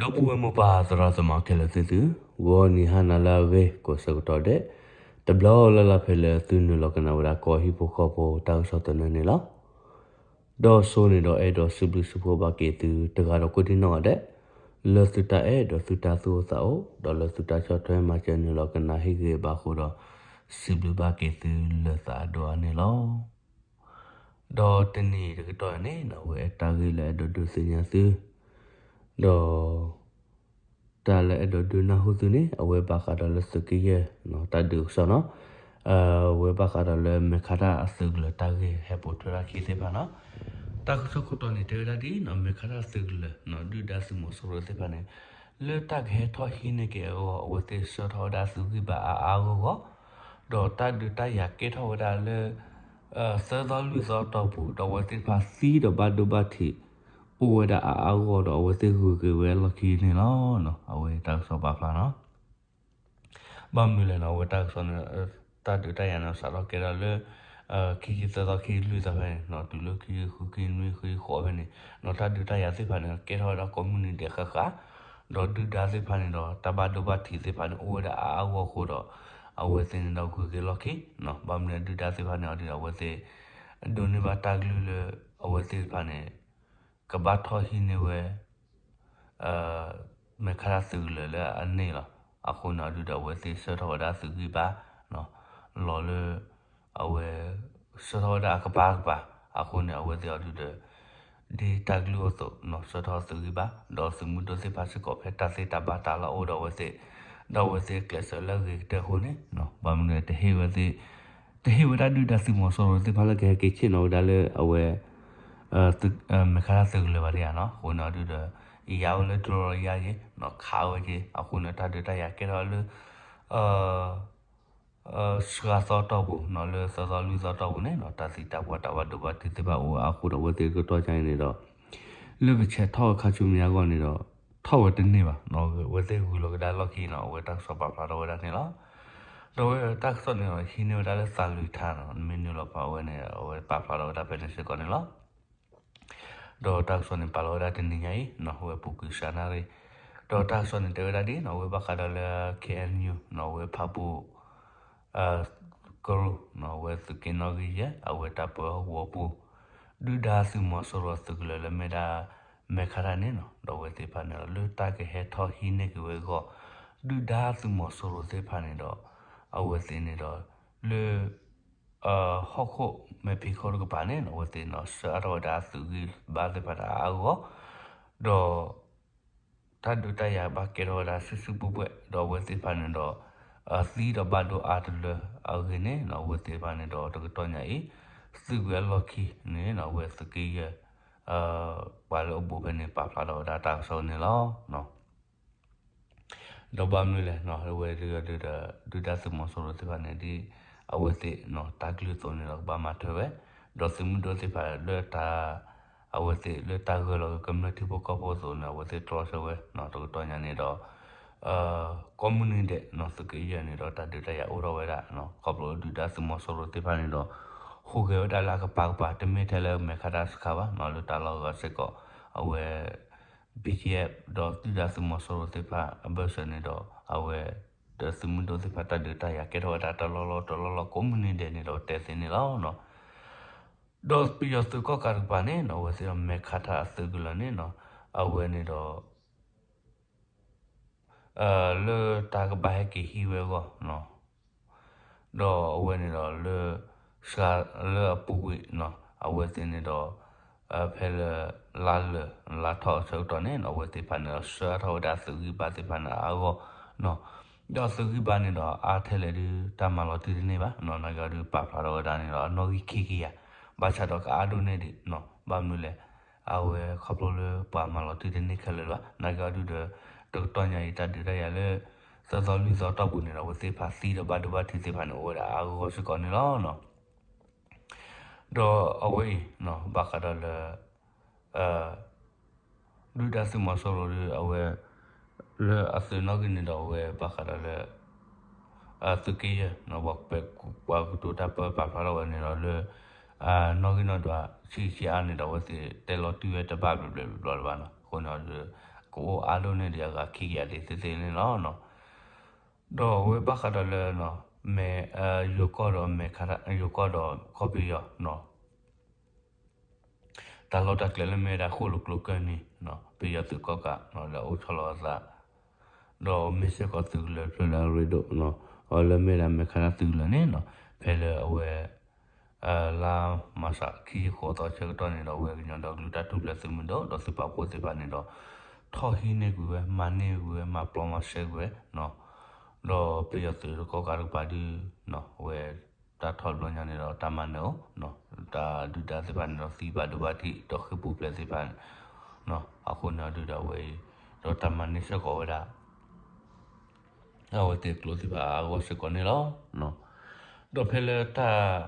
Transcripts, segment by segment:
ဒီပုၢ်ဝဲၢ်မိၢ်ပၢ်သရၣ်သမါခဲလၢာ်သ့ၣ်သု, ဂီၤနံၤဟါနၤလၢအဂ့ၤကိးဆၢကတီၢ်ဒဲး, တဘျီလၢ်လၢ်ဖဲလၢသုနုာ်လီၤကနၣ်ဝဲဒၣ်ကီၢ်ဟံၣ်ဖိဃီဖိတၢ်ကစီၣ်သနၢၣ်န့ၣ်လီၤ. ဒီးစိန့ၣ်ဒီးအဲၣ်ဒိးစံးဘျုးစံးဖှိၣ်ဘၣ်က့ၤသုတဂၤဒီးကိးဒံနီၢ်ဂၤဒဲး, လၢသုတၢ်အဲၣ်ဒီးသုတၢ်သူၣ်အိၣ်သးအိၣ် ဒီးလၢသုတၢ်ဆီၣ်ထွဲမၤစၢၤနုာ်လီၤကနၣ်ဟ့ၣ်ဂ့ၤဘၣ်အဃိဒီး, စံးဘျုးဘၣ်က့ၤသုလၢသးအဒိၣ်အါန့ၣ်လီၤ. ဒီးတနံၤတကတီၢ်န့ၣ် အဝဲတၢ်ဂ့ၢ်လၢအဲၣ်ဒိးဒုးသ့ၣ်ညါသု, ဒီး တၢ်လၢအဲၣ်ဒိးဒုးနၢ်ဟူသုန့ၣ် အဝဲဘၣ်ဃးဒီးလၢသုးက့ယဲၢ် တၢ်ဒုးကစီၣ်နီၤ, အဝဲဘၣ်ဃးဒီးလၢမဲာ်ခးတၢ်အသုးကလၢၤတၢ်ဂ့ၢ်ဟဲပိာ်ထွဲထီၣ်ခံသ့ၣ်တဖၣ်နီၤ. တၢ်ကစီၣ်ခိၣ်တီန့ၣ် တဲဝဲဒၣ်ဒ်နီၤ မဲာ်ခးတၢ်သုးကလၢၤ ဒုၣ်ဒါသုးမီၤစိရိၤသ့ၣ်တဖၣ်န့ၣ် လၢတၢ်ကဟဲထီၣ်ဟံးန့ၢ်က့ၤအဂီၢ် အဝဲသ့ၣ်ဆှၢထီၣ်ဝဲဒၣ်သုးဂံၢ်ဘါအါအါဂီၢ်ဂီၢ်, ဒီးတၢ်ဒုးတၢ်ယၤကဲထီၣ်ဝဲဒၣ်လၢ သၢသီလွံၢ်သီတီၢ်ပူၤ ဒီးအဝဲသ့ၣ်တဖၣ်သံဒီးဘၣ်ဒိဘၣ်ထံး အိၣ်ဝဲဒၣ်အါအါဂီၢ်ဂီၢ် ဒီးအဝဲသ့ၣ်ဂုၤက့ၤဝဲလီၢ်ခံန့ၣ်လီၤ. အဝဲတၢ်ကစီၣ်ပာ်ဖျါနီၤ. ဘၣ်မနုၤလဲၣ်နီၤ အဝဲတၢ်ကစီၣ်န့ၣ် တၢ်ဒုးတၢ်ယၤန့ၣ် စးထီၣ်ကဲထီၣ်လၢ ခံဆံသၢသီခံဆံလွံၢ်သီဖဲန့ၣ် တုၤလၢခံဆံဃုခံဆံနွံခံဆံဃိးဖဲန့ၣ် တၢ်ဒုးတၢ်ယၤသ့ၣ်တဖၣ်န့ၣ် ကဲထီၣ်ဝဲဒၣ်ကိးမုၢ်နံၤဒဲးဃၣ်ဃၣ်, ဒီးဒုၣ်ဒါသ့ၣ်တဖၣ်န့ၣ်ဒီး တၢ်ဘၣ်ဒိဘၣ်ထံးသ့ၣ်တဖၣ်န့ၣ် အိၣ်ဝဲဒၣ်အါအါဂီၢ်ဂီၢ်အဃိဒီး အဝဲသ့ၣ်န့ၣ်ဒီးဂုၤက့ၤလီၢ်ခံ, ဘၣ်မနုၤဒုၣ်ဒါသ့ၣ်တဖၣ်န့ၣ်အီၤဒီး အဝဲသ့ၣ် ဒိးန့ၢ်ဘၣ်တၢ်ကလုၢ်လၢ အဝဲသ့ၣ်တဖၣ်န့ၣ် ကဘၣ်ထီၣ်ဟံးန့ၢ်ဝဲ မဲာ်ခးတၢ်သုးကလၢၤလၢအန့ၣ်လီၤ. အဃိန့ၣ်အီၤဒုးဒီး အဝဲသ့ၣ်ဆှၢထီၣ်ဝဲဒၣ်သုးဂံၢ်ဘါ လီၤလၢ အဝဲ ဆှၢထီၣ်ဝဲဒၣ်အကပၤကပၤ, အဃိန့ၣ် အဝဲသ့ၣ်အီၤဒုးဒီး ဒ်တၢ်ကလုၢ်အိၣ်အသိး ဆှၢထီၣ်သုးဂံၢ်ဘါ ဒီးသုးမုၢ်ဒိၣ်သ့ၣ်တဖၣ်စ့ၢ်ကီး ဖဲတၢ်သ့တၢ်ဘၣ်တၢ်လီၢ်အိၣ်ဒီးအဝဲသ့ၣ်, ဒီးအဝဲသ့ၣ်ကျဲးစၢးလၢအဂ့ၤကတၢၢ်အဃိန့ၣ် ဘၣ်မနုၤလဲၣ် တဟ့ၣ်ဝဲသ့ၣ် တဟ့ၣ်ဝဲဒၣ်ဒုၣ်ဒါသုးမီၤစိရိၤသ့ၣ်တဖၣ်လၢကဟဲက့ၤဆ့ၣ်နီၤဝဲဒၣ်လၢအဝဲ မဲာ်ခးတၢ်သုးကလၢၤဘၣ်ဒံးဧါနီၤ. အဃိန့ၣ်အီၤဒုးဒီး ယါဝဲလၢတြီလီၤယါက့ၤ ခးဝဲက့ၤ အဃိန့ၣ် တၢ်ဒုးတၢ်ယၤကဲထီၣ်လၢ စှၤသီတီၢ်ပူၤနီၤ လၢသၢသီလွံၢ်သီတီၢ်ပူၤန့ၣ်နီၤ တၢ်သံတၢ်ပှၢ်တၢ်ဘၣ်ဒိဘၣ်ထံးသ့ၣ်တဖၣ်အိၣ်ဝဲအဃိဒီး အဝဲသ့ၣ်တကတီၢ်ညါအံၤန့ၣ်ဒီး လၢကဆဲးထီၣ်ခါဆူမဲာ်ညါအဂီၢ်န့ၣ်ဒီး ထီၣ်ဝဲတန့ၢ်ဘၣ်နီၤ အဝဲသ့ၣ်ဂုၤလီၤကဒါလီၢ်ခံနီၤ အဝဲတၢ်ကစီၣ်ပာ်ဖျါထီၣ်ဝဲဒၣ်န့ၣ်လီၤ. ဒီးအဝဲတၢ်ကစီၣ်န့ၣ်ဒီး ဟံးန့ၢ်ဝဲဒၣ်လၢသးလွံၢ်ထါနီၤ မ့ၢ်နုာ်လီၤဖးဝဲန့ၣ် အဝဲပာ်ဖျါထီၣ်ဝဲဒၣ်ဖဲန့ၣ်စ့ၢ်ကီးန့ၣ်လီၤ. ဒီးတၢ်ကစီၣ်န့ၣ် ပာ်လီၤဝဲဒၣ်တနံၤညါအံၤနီၤ အဝဲပူၤကွံာ်စှၤနၣ်ရံၣ်, ဒီးတၢ်ကစီၣ်န့ၣ် တဲဝဲဒၣ်ဒ်နီၤ အဝဲဘၣ်ဃးဒီးလၢ ခ့ၣ်အဲၣ်ယူၣ်နီၤ အဝဲဖၣ်ပူၣ် ကရူၢ်နီၤ အဝဲသုးက့နီၣ်ဂံၢ်ယဲၢ် အဝဲတၢ်ပၢဟီၣ်ကဝီၤပူၤ ဒုၣ်ဒါသုးမီၤစိရိၤသုးကလၢၤလၢမ့ၢ်ဒၣ် မဲာ်ခးတၢ်န့ၣ်နီၤ ဒီးအဝဲသ့ၣ်တဖၣ်န့ၣ်ဒီး လၢတၢ်ကဟဲထီၣ်ဟံးန့ၢ်က့ၤဝဲအဂီၢ် ဒုၣ်ဒါသုးမီၤစိရိၤသ့ၣ်တဖၣ်န့ၣ်ဒီး အဝဲသ့ၣ်န့ၣ်ဒီး လၢ ဟီၣ်ခိၣ်မဲာ်ဖံးခိၣ်တကပၤန့ၣ်နီၤ အဝဲသ့ၣ်နီၤ ဆှၢအါထီၣ်ဝဲဒၣ်သုးဂံၢ်ဘါသ့ၣ်တဖၣ်န့ၣ်အါအါဂီၢ်ဂီၢ်, ဒီး တၢ်ဒုးတၢ်ယၤဘၣ်ကဲထီၣ်ဝဲဒၣ်စုစုပှဲၤပှဲၤ ဒီးအဝဲသ့ၣ်တဖၣ်န့ၣ်ဒီး သံဒီးဘၣ်ဒိအါတလၢအဂ့ၢ်န့ၣ်နီၤ အဝဲသ့ၣ်တဖၣ်န့ၣ်ဒီးတကတီၢ်ညါအံၤ သုးကွဲးအလီၢ်ခံန့ၣ်နီၤ အဝဲသုးက့ယဲၢ် ပှၤလၢအအိၣ်ဘူးဖဲန့ၣ် ပာ်ဖျါထီၣ်ဝဲဒၣ်တၢ်ကစီၣ်န့ၣ်လီၤ. ဒီးဘၣ်မနုၤလဲၣ်နီၤ အဝဲဒုးဒီး ဒုၣ်ဒါသုးမီၤစိရိၤသ့ၣ်တဖၣ်န့ၣ် ဒ်အဝဲသ့ၣ်နီၤ တၢ်ကလုၢ်အသိးန့ၣ်ဒီး ကဘၣ်မၤထွဲဝဲ, ဒီးသုးမုၢ်ဒိၣ်သ့ၣ်တဖၣ်လၢတၢ် အဝဲသ့ၣ်လၢတၢ်ဂၢၢ်လီၤကမျၢၢ်ထံဖိကီၢ်ဖိအသိးန့ၣ် အဝဲသ့ၣ်တြီဆၢဝဲနီၤ တကတီၢ်ညါန့ၣ်ဒီး ကိးမုၢ်နံၤဒဲးနီၤ သုးက့ယဲၢ်န့ၣ်ဒီး တၢ်ဒုးတၢ်ယၤအိၣ်ထီၣ်ဝဲဒၣ် ခီဖျိဒုၣ်ဒါသုးမီၤစိရိၤသ့ၣ်တဖၣ်န့ၣ်ဒီး ဟူးဂဲၤဝဲဒၣ်လၢအကပၤကပၤ တမ့ၢ်ထဲလၢမဲာ်ခးတၢ်စခါဘၣ်နီၤ လၢတၢ်လီၢ်အဂၤစ့ၢ်ကီး အဝဲ ဘံၣ်ကၠ့ ဒီးဒုၣ်ဒါသုးမီၤစိရိၤသ့ၣ်တဖၣ်အဘၢၣ်စၢၤန့ၣ်ဒီး အဝဲ ဒီးသုးမုၢ်ဒိၣ်သ့ၣ်တဖၣ်တၢ်ဒုးတၢ်ယၤကဲထီၣ်ဝဲဒၣ်တလီၢ်လီၢ်တလီၢ်လီၢ် ကိးမုၢ်နံၤဒဲးန့ၣ်ဒီး တဲသ့န့ၣ်လီၤ. ဒီးပယီၤသုးကီၣ်ကးတကပၤန့ၣ်နီၤ အဝဲသ့ၣ်ဒီးမဲာ်ခးတၢ်အသုးကလၢၤန့ၣ်နီၤ အဝဲန့ၣ်ဒီး လၢတၢ်ကဘၣ်ဟဲက့ၤဟံးဝဲအဂီၢ်နီၤ ဒီးအဝဲန့ၣ်ဒီးလၢ စှၤလၢအပူၤကွံာ်နီၤ အဝဲသ့ၣ်န့ၣ်ဒီး ဖဲလၢ လါလၢာ်လါထီၣ်အဆၢကတီၢ်န့ၣ်နီၤ အဝဲသ့ၣ်တဖၣ်န့ၣ်ဒီး ဆှၢအါထီၣ်ဝဲဒၣ်သုးဂံၢ်ဘါသ့ၣ်တဖၣ်န့ၣ်အါအါဂီၢ်ဂီၢ်နီၤ ဒီးသုးဂံၢ်ဘါန့ၣ်ဒီး အါထဲလဲၣ်ဒုး တၢ်မၤလီၤတံၢ်တန့ၢ်ဘၣ်နီၤ နာ်က့အီၤဒုးပာ်ဖျါထီၣ်ဝဲဒၣ်န့ၣ်ဒီး အနီၣ်ဂံၢ်ခံကယၤ ဘၣ်ဆၣ်ဒီးကအါဒိၣ်န့ၢ်ဒံးနီၤ ဘၣ်မနုၤလဲၣ် အဝဲခီဖျိလၢပှၤမၤလီၤတံၢ်တန့ၢ်ခဲလၢာ်လၢၤဘၣ် နာ်က့အီၤဒုးဒီး တကတီၢ်ညါအံၤတၢ်ဒုးတၢ်ယၤလၢ သၢသီလွံၢ်သီတီၢ်ပူၤန့ၣ်ဒီး အဝဲသ့ၣ်တဖၣ်သံဒီးဘၣ်ဒိဘၣ်ထံးသ့ၣ်တဖၣ်န့ၣ် အိၣ်ဝဲဒၣ်အါဂီၢ်စ့ၢ်ကီးန့ၣ်လီၤ. ဒီးအဝဲအံၤ ဘၣ်ဃးဒီးလၢ ဒုၣ်ဒါသုးမီၤစိရိၤဒီး အဝဲ လၢအသုးနီၣ်ဂံၢ်န့ၣ်ဒီး အဝဲဘၣ်ဃးဒီးလၢ သုးက့ယဲၢ် ပှၤကတိၤတၢ်ပၢပာ်ဖျါထီၣ်ဝဲန့ၣ်ဒီးလၢ နီၣ်ဂံၢ်နီၣ်ဒွးဆံးဆံးအါန့ၣ်ဒီး အဝဲသ့ၣ်တဲလီၤတံၢ်ဝဲတဘၣ်ဘျီဘျီဘျီဘျီလၢၤဘၣ်နီၤ အဃိန့ၣ်ဒီး ကအိၣ်အါဒိၣ်န့ၢ်ဒံးအဂၤခံကယၤဒံးသ့သ့န့ၣ်လီၤ. ဒီးအဝဲဘၣ်ဃးဒီးလၢ မဲာ် ယိၤကီၢ်ဒီးမဲာ်ခါ ယိၤကီၢ်ဒီးကီၢ်ပယီၤ တၢ်လီၢ်တၢ်ကျဲလၢမ့ၢ်ဝဲဒၣ်ဃိၣ်လိာ်ကျိကၢၢ်နံၤ ပယီၤသုးကီၣ်ကး လၢအအိၣ်ဆီလီၤအသး ဒီးမ့ၢ်စ့ၢ်ကီးသုးကလၢၤဖျၢၣ်လၢအရ့ဒိၣ် အလၢမ့ၢ်ဒၣ်မဲာ်ခါဒၣ်သုးကလၢၤန့ၣ် ဖဲလၢအဝဲ လါမၤစးခံဆံဃိးသီဆၢကတီၢ်န့ၣ်ဒီး အဝဲကညီဒီကလုာ်တၢ်ထူၣ်ဖျဲးသုးမုၢ်ဒိၣ် ဒီးသုးပာ်ဖှိၣ်သ့ၣ်တဖၣ်န့ၣ်ဒီး ထီၣ်ဟံးန့ၢ်ကွံာ်ဝဲ မၤန့ၢ်ကွံာ်ဝဲ မၤပျီမၤရှဲကွံာ်ဝဲ ဒီးပယီၤသုးကီၣ်ကးတကပၤဒု အဝဲ တၢ်ထီၣ်တဘျီညါန့ၣ်ဒီး တၢ်မၤနၢၤအိၣ် တၢ်ဒုၣ်ဒါသ့ၣ်တဖၣ်န့ၣ်ဒီး သံဘၣ်ဒိဘၣ်ထံး ဒီးဃ့ၢ်ပူၤဖျဲးသ့ၣ်တဖၣ် အဃိန့ၣ်အီၤဒုဒီးအဝဲအံၤ ဒီးတၢ်မၤန့ၢ်စ့ၢ်ကီးဝဲဒၣ် အဝဲသ့ၣ်ကျိသ့ၣ်တဖၣ်အါအါဂီၢ်စ့ၢ်ကီးန့ၣ်လီၤ. ဒီးဖဲလၢတၢ်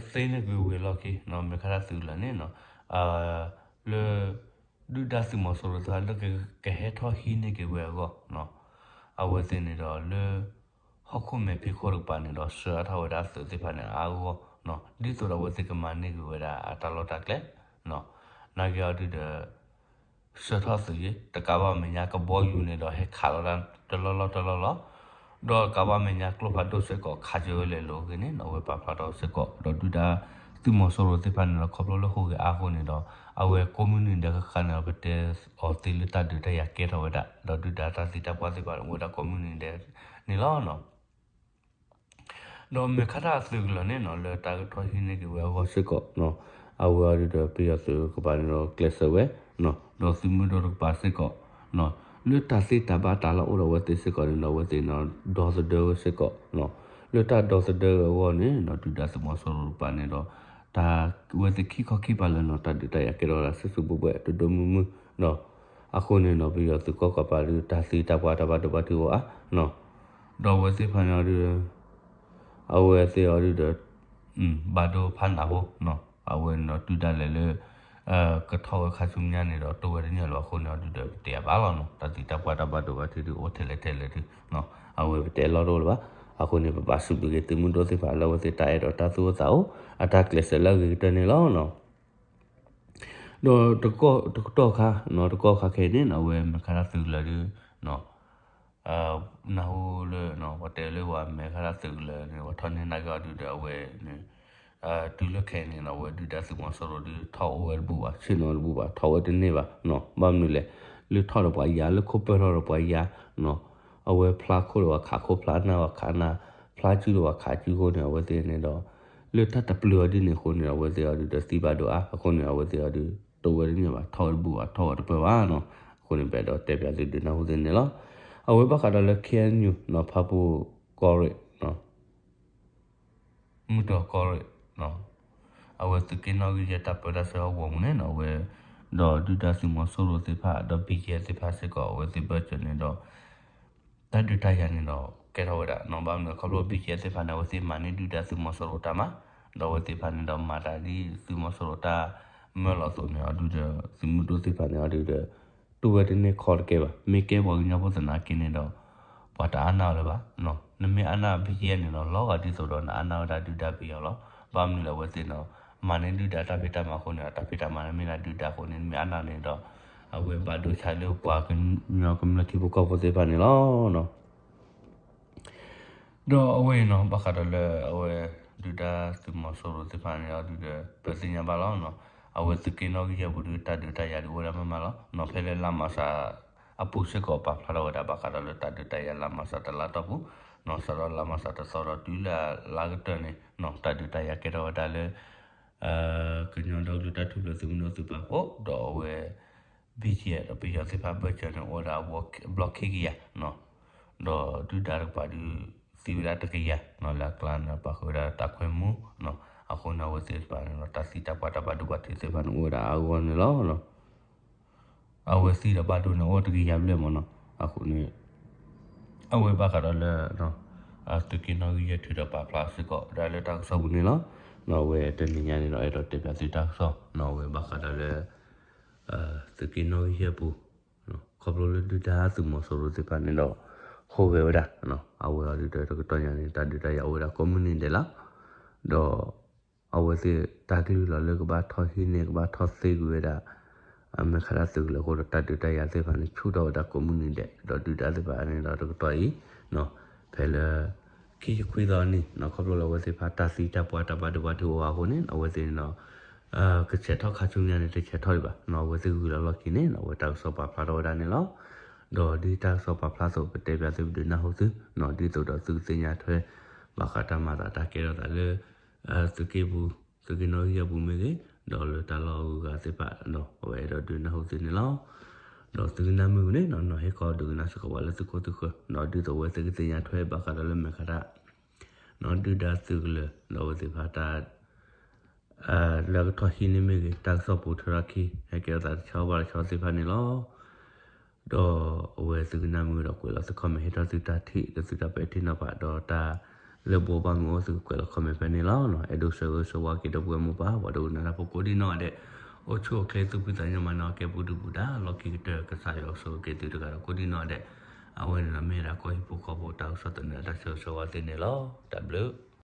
သ့န့ၢ်ကွံာ်ဝံၤအလီၢ်ခံ မဲာ်ခါဒၣ်သုးကလၢၤန့ၣ် လၢ ဒုၣ်ဒါသုးမီၤစိရိၤသ့ၣ်တဖၣ်လၢကဟဲထီၣ်ဟံးန့ၢ်က့ၤဝဲအဂီၢ် အဝဲသ့ၣ်န့ၣ်ဒီးလၢ ဟီၣ်ခိၣ်မဲာ်ဖံးခိၣ်တကပၤန့ၣ်ဒီး ဆှၢအါထီၣ်ဝဲဒၣ်သုးသ့ၣ်တဖၣ်န့ၣ်အါအါဂီၢ်ဂီၢ် ဒ်သိးဒီးအဝဲသ့ၣ်ကမၤန့ၢ်ကွံာ်ဝဲဒၣ်အတၢ်လီၢ်တၢ်ကျဲ နာ်က့အီၤဒုဒီး ဆှၢထီၣ်သုးယ့ၣ် တကးဘၣ်မဲာ်ညါကဘီယူၤန့ၣ်ဒီး ဟဲခးလီၤတၢ်တလီၢ်လီၢ်တလီၢ်လီၢ်, ဒီးတကးဘၣ်မဲာ်ညါကျိဖးဒိၣ်စ့ၢ်ကီး ခးစၢၤဝဲလဲၤလိၤအဂ့ၢ်န့ၣ် အဝဲပာ်ဖျါထီၣ်စ့ၢ်ကီး ဒီးဒုၣ်ဒါသုးမီၤစိရိၤသ့ၣ်တဖၣ်န့ၣ်ဒီး ခီဖျိလၢဟူးဂဲၤအါအဃိန့ၣ်ဒီး အဝဲကိးမုၢ်နံၤဒဲးဃၣ်ဃၣ်န့ၣ်ဒီး ပတဲအီၤသ့လၢတၢ်ဒုးတၢ်ယၤကဲထီၣ်ဝဲဒၣ် ဒီးဒုၣ်ဒါတၢ်သံတၢ်ပှၢ်သ့ၣ်တဖၣ်န့ၣ် အိၣ်ဝဲဒၣ်ကိးမုၢ်နံၤဒဲးန့ၣ်လီၤ. ဒီးမဲာ်ခါဒၣ်သုးကလၢၤန့ၣ်နီၤ လၢတၢ်ကထီၣ်ဟံးန့ၢ်က့ၤဝဲအဂီၢ်စ့ၢ်ကီး အဝဲအီၤဒုဒီး ပယီၤသုးတကပၤန့ၣ်ဒီး ကျဲးစၢးဝဲ ဒီးသုးမုၢ်ဒိၣ်တကပၤစ့ၢ်ကီး လၢတၢ်သ့တၢ်ဘၣ်တၢ်လၢအိၣ်ဒီးအဝဲသ့ၣ်စ့ၢ်ကီးန့ၣ်ဒီး အဝဲသ့ၣ်နီၤ ဒီသဒၢဝဲစ့ၢ်ကီး လၢတၢ်ဒီသဒၢဝဲအဂီၢ်န့ၣ်ဒီး ဒုၣ်ဒါသုးမီၤစိရိၤတကပၤန့ၣ်ဒီး တၢ်ဝဲသ့ၣ်ခံခီခံကပၤလၢနီၤ တၢ်ဒုးတၢ်ယၤကဲထီၣ်ဝဲဒၣ် ဆူၣ်ဆူၣ်ဘှဲၣ်ဘှဲၣ်ဒိၣ်ဒိၣ်မုၢ်မုၢ် ဒီး အဃိန့ၣ်နီၤ ပယီၤသုးကီၣ်ကးပၤဒု တၢ်သံတၢ်ပှၢ်တၢ်ဘၣ်ဒိဘၣ်ထံးအိၣ်အါ ဒီးအဝဲသ့ၣ်တဖၣ်န့ၣ်အီၤဒု အဝဲသ့ၣ်အီၤဒုဒီး ဘၣ်ဒိဖးနးဖိ အဝဲန့ၣ်ဒီးတုၤဒၣ်လဲာ်လၢ ကထီၣ်ဝဲခါဆူညါန့ၣ်ဒီး တိၢ်ဝဲတန့ၢ်လၢၤဘၣ်အဃိန့ၣ်အီၤဒုဒီး ပတဲယၤဘၣ်လီၤနီၤ တၢ်သံတၢ်ပှၢ်တၢ်ဘၣ်ဒိဘၣ်ထံးဒု အိၣ်ထဲလဲၣ်ထဲလဲၣ်ဒု အဝဲပတဲလီၤတအိၣ်လၢၤဘၣ်. အဃိန့ၣ် ပဘၣ်စံးဘျုးက့ၤသုးမုၢ်ဒိၣ်သ့ၣ်တဖၣ်လၢအဝဲသ့ၣ်တၢ်အဲၣ်ဒိးတၢ်သူၣ်အိၣ်သးအိၣ် အတၢ်ကျဲးစၢးလၢအဂ့ၤကတၢၢ်န့ၣ်လီၤ. ဒီးတကီၢ်တကီၢ်ခါနီၤ တကီၢ်ခါခဲအံၤန့ၣ်နီၤ အဝဲမဲာ်ခါဒၣ်သုးကလၢၤဒု နၢ်ဟူလၢ ပှၤတဲလၢပှၤမဲာ်ခါဒၣ်သုးကလၢၤန့ၣ် ပှၤထီၣ်န့ၢ်နာ်က့အီၤဒုဒီးအဝဲန့ၣ် တုၤလၢခဲအံၤန့ၣ်နီၤ အဝဲဒုၣ်ဒါသုးမီၤစိရိၤဒု ထီၣ်အိၣ်ဝဲတဘူၣ်ဘၣ် ဆ့ၣ်နီၤတဘူၣ်ဘၣ် ထီၣ်ဝဲတန့ၢ်ဘၣ်နီၤ ဘၣ်မနုၤလဲၣ် လၢထီၣ်ဒီးပှၤယၤ လၢခိၣ်ပၢၢ်ထီၣ်ဒီးပှၤယၤနီၤ အဝဲဖျါခိၣ်ဒီးပှၤခးခိၣ် ဖျါနၢ်ပှၤခးနၢ် ဖျါစုဒီးပှၤခးစုအဃိန့ၣ် အဝဲသ့ၣ်န့ၣ်ဒီး လၢတၢ်တပျုာ်အီၤဒ်န့ၣ်အဃိန့ၣ် အဝဲသ့ၣ်အီၤဒုဒီးသံဘၣ်ဒိအါ အဃိန့ၣ် အဝဲသ့ၣ်အီၤဒု ထီၣ်ဝဲတန့ၢ်ဘၣ် ထီၣ်ဝဲတဘူၣ်ဘၣ် ထီၣ်ဝဲတပၢၢ်ဘၣ်နီၤ အဃိန့ၣ် ပအဲၣ်ဒိးတဲပၠးသုဒုးနၢ်ဟူသ့န့ၣ်လီၤ. အဝဲဘၣ်ဃးဒီးလၢ ခ့ၣ်အဲၣ်ယူၣ် နီၤ ဖၣ်ပူၣ်ကီၢ်ရ့ၣ် မုၢ်တြီၢ်ကီၢ်ရ့ၣ် အဝဲသုးက့နီၣ်ဂံၢ်ယဲၢ်တၢ်ပၢတၢ်ဆှၢဟီၣ်ကဝီၤပူၤန့ၣ်နီၤ အဝဲ ဒီးဒုၣ်ဒါသုးမီၤစိရိၤသ့ၣ်တဖၣ် ဒီး ဘံၣ်ကၠဲၣ် သ့ၣ်တဖၣ်စ့ၢ်ကီး အဝဲသ့ၣ်ဘၢၣ်စၢၤန့ၣ်ဒီး တၢ်ဒုးတၢ်ယၤန့ၣ်ဒီး ကဲထီၣ်ဝဲဒၣ်နီၤ ဘၣ်မနုၤခီဖျိ ဘံၣ်ကၠဲၣ် သ့ၣ်တဖၣ်န့ၣ် အဝဲသ့ၣ်မၤန့ၢ်ဒုၣ်ဒါသုးမီၤစိရိၤတၢ်မၤ ဒီးအဝဲသ့ၣ်တဖၣ်န့ၣ်ဒီးမၤတၢ်ဒ်သုးမီၤစိရိၤတၢ်မၢလီၤအသိးန့ၣ် အီၤဒုဒီး သုးမုၢ်ဒိၣ်သ့ၣ်တဖၣ်န့ၣ် အီၤဒုဒီး တူၢ်ဝဲတန့ၢ်ခီတကဲဘၣ် မ့ၢ်ကဲပှၤကညီဖိသနာ်က့န့ၣ်ဒီး ပှၤတအါနၢ်အီၤလၢၤဘၣ် နမ့ၢ်အါနၢ် ဘံၣ်ကၠဲၣ် န့ၣ်ဒီး လီၤဂာ်ဒ်သိးဒီးနအါနၢ်ဝဲဒၣ်ဒုၣ်ဒါပယီၤလီၤ ဘၣ်မနုၤလဲၣ်အဝဲသ့ၣ်န့ၣ် မၤန့ၢ်ဒုၣ်ဒါတၢ်ဖံးတၢ်မၤအဃိန့ၣ် တၢ်ဖံးတၢ်မၤန့ၣ်မ့ၢ်ဒၣ်ဒုၣ်ဒါအဃိန့ၣ် နမ့ၢ်အါနၢ်န့ၣ်ဒီး အဝဲဘၣ်ဒိဆါလၢပှၤကညီကမျၢၢ်ထံဖိကီၢ်ဖိသ့ၣ်တဖၣ်န့ၣ်လီၤ. ဒီးအဝဲအံၤနီၤ ဘၣ်ဃးဒီးလၢအဝဲ ဒုၣ်ဒါသုးမီၤစိရိၤသ့ၣ်တဖၣ်န့ၣ် အီၤဒုဒီး ပသ့ၣ်ညါဘၣ်လီၤနီၤ အဝဲသုးက့နီၣ်ဂံၢ်ယဲၢ်ပူၤဒု တၢ်ဒုးတၢ်ယၤဒုအိၣ်ဝဲဒၣ်မးမးလီၤနီၤ ဖဲလၢလါမၤစး အပူၤစ့ၢ်ကီးပာ်ဖျါထီၣ်ဝဲဒၣ် ဘၣ်ဃးဒီးလၢတၢ်ဒုးတၢ်ယၤလါမၤစးတလါတီၢ်ပူၤနီၤ စးထီၣ်လါမၤစးတသီဒီးတုၤလၢလါကတၢၢ်န့ၣ်နီၤ တၢ်ဒုးတၢ်ယၤကဲထီၣ်ဝဲဒၣ်လၢ ကညီဒီကလုာ်တၢ်ထူၣ်ဖျဲးသုးမုၢ်ဒိၣ်သုးပာ်ဖှိၣ် ဒီးအဝဲ ဘံၣ်ကၠဲၣ် ဒီးပယီၤသ့ၣ်တဖၣ်ဘၢၣ်စၢၤန့ၣ် အိၣ်ဝဲဒၣ်ဘျီခံကယၤနီၤ ဒီးဒုၣ်ဒါတကပၤဒု သံဝဲဒၣ်တကယၤနီၤ လၢအကျါန့ၣ် ပာ်ဃုာ်ဝဲဒၣ်တၢ်ခွဲမူနီၤ အဃိန့ၣ် အဝဲသ့ၣ်တဖၣ်န့ၣ်ဒီး တၢ်သံတၢ်ပှၢ်တၢ်ဘၣ်ဒိဘၣ်ထံးသ့ၣ်တဖၣ်န့ၣ် အိၣ်ဝဲဒၣ်အါဂီၢ်န့ၣ်လီၤ. အဝဲသံဒီးဘၣ်ဒိန့ၣ် အိၣ်တကယၤဘျဲၣ်မးနီၤ အဃိန့ၣ် အဝဲဘၣ်ဃးဒီးလၢ သုးက့နီၣ်ဂံၢ်ယဲၢ်ထုးဒီးပာ်ဖျါစ့ၢ်ကီး ဒၣ်လၢတၢ်ကစီၣ်ပူၤန့ၣ်လီၤ. နီၤ အဝဲတနံၤညါန့ၣ်ဒီး အဲၣ်ဒိးတဲပၠးသုတၢ်ကစီၣ်နီၤ အဝဲဘၣ်ဃးဒီးလၢ သုးက့နီၣ်ဂံၢ်ယဲၢ်ပူၤ ခီဖျိလၢဒုၣ်ဒါသုးမီၤစိရိၤသ့ၣ်တဖၣ်န့ၣ်ဒီး ဟူးဂဲၤဝဲဒၣ် အဝဲအီၤဒုဒီးတကတီၢ်ညါန့ၣ် တၢ်ဒုးတၢ်ယၤအိၣ်ဝဲဒၣ်ကိးမုၢ်နံၤဒဲးလီၤ. ဒီး အဝဲသ့ၣ်တၢ်ကလုၢ်လီၤလၢကဘၣ်ထီၣ်ဟံးန့ၢ် ကဘၣ်ထီၣ်သ့ကွံာ်ဝဲဒၣ် မဲာ်ခးတၢ်သုးကလၢၤအဃိဒီး တၢ်ဒုးတၢ်ယၤသ့ၣ်တဖၣ်န့ၣ် ဆူၣ်ထီၣ်ဝဲဒၣ်ကိးမုၢ်နံၤဒဲး ဒီးဒုၣ်ဒါသ့ၣ်တဖၣ်န့ၣ်ဒီးတကတီၢ်အံၤ ဖဲလၢ ခံဆံခွံသီအနံၤ ခီဖျိလၢအဝဲသ့ၣ်တဖၣ်တၢ်သံတၢ်ပှၢ်တၢ်ဘၣ်ဒိဘၣ်ထံးအိၣ်ဝဲအဃိန့ၣ် အဝဲသ့ၣ်န့ၣ်ဒီး ကဆဲးထီၣ်ခါဆူညါန့ၣ် တဆဲးထီၣ်ဒံးဘၣ် အဝဲသ့ၣ်ဂုၤလီၤလီၢ်ခံန့ၣ် အဝဲတၢ်ကစီၣ်ပာ်ဖျါထီၣ်ဝဲဒၣ်န့ၣ်လီၤ. ဒီးဒ်တၢ်ကစီၣ်ပာ်ဖျါအသိး ပတဲပၠးသုပဒုးနၢ်ဟူသု ဒ်သိးဒီးသုကသ့ၣ်ညါထွဲ ဘၣ်ဃးတၢ်မၤသးတၢ်ကဲထီၣ်သးလၢ သုးက့ပူၤ သုးက့နီၣ်ဂံၢ်အပူၤမ့ၢ်ဂ့ၤ ဒီးလၢတၢ်လီၢ်အဂုၤအဂၤသ့ၣ်တဖၣ်ဒီး အဝဲအဲၣ်ဒိးဒုးနၢ်ဟူသုန့ၣ်လီၤ. ဒီးသုကနၣ်မုာ်န့ၣ် နီၢ်ဟ့ၣ်ခီဒုးကနၣ်စ့ၢ်ကီးပှၤလၢသုခိၣ်သုဃၢၤ ဒ်သိးအဝဲသ့ၣ်ကသ့ၣ်ညါထွဲဘၣ်ဃးဒီးလၢမဲာ်ခးတၢ် ဒုၣ်ဒါသုးကလၢၤ ဒီးအဝဲသ့ၣ်တဖၣ်တၢ် လၢကထီၣ်ဟံးန့ၢ်မ့ၢ်ဂ့ၤ တၢ်ကစီၣ်ပူၤထီၣ်ထီၣ်ခံ ဟဲကဲထီၣ်သးတဆီဘၣ်တဆီသ့ၣ်တဖၣ်န့ၣ်လီၤ. ဒီးအဝဲသုကနၣ်မုာ်ဒီးကွဲးလီၤသု comment ဟ့ၣ်ထီၣ်သုတၢ်ထံၣ်လၢသုတၢ်ပဲာ်ထံနီၤဖး ဒီးတၢ်လၢဘိးဘၣ်မုာ်အိၣ်သုကကွဲးလီၤ comment ဖဲန့ၣ်လီၤ. အဲၣ်ဒိးဆၢဂ့ၤဆၢဝါက့ၤဒီပုၢ်ဝဲၢ်မိၢ်ပၢ် ပှၤဒိကနၣ်တၢ်ဖိကိးဒံနီၢ်ဂၤဒဲး အိၣ်ဆူၣ်အိၣ်ချ့သူၣ်ဖှံသးညီမၤနၢၤကဲပူၤဒုၣ်ပူၤဒါ လီၢ်ခံကတၢၢ် ကစၢ်ယွၤကဆိၣ်ဂ့ၤက့ၤသုတဂၤဒီးကိးဒံနီၢ်ဂၤဒဲး အဝဲန့ၣ်ဒီးမ့ၢ်ဝဲဒၣ်ကီၢ်ဟံၣ်ဖိဃီဖိတၢ်ကစီၣ်သန့အတၢ်ဆၢဂ့ၤဆၢဝါသ့န့ၣ်လီၤ. တၢ်ဘျုး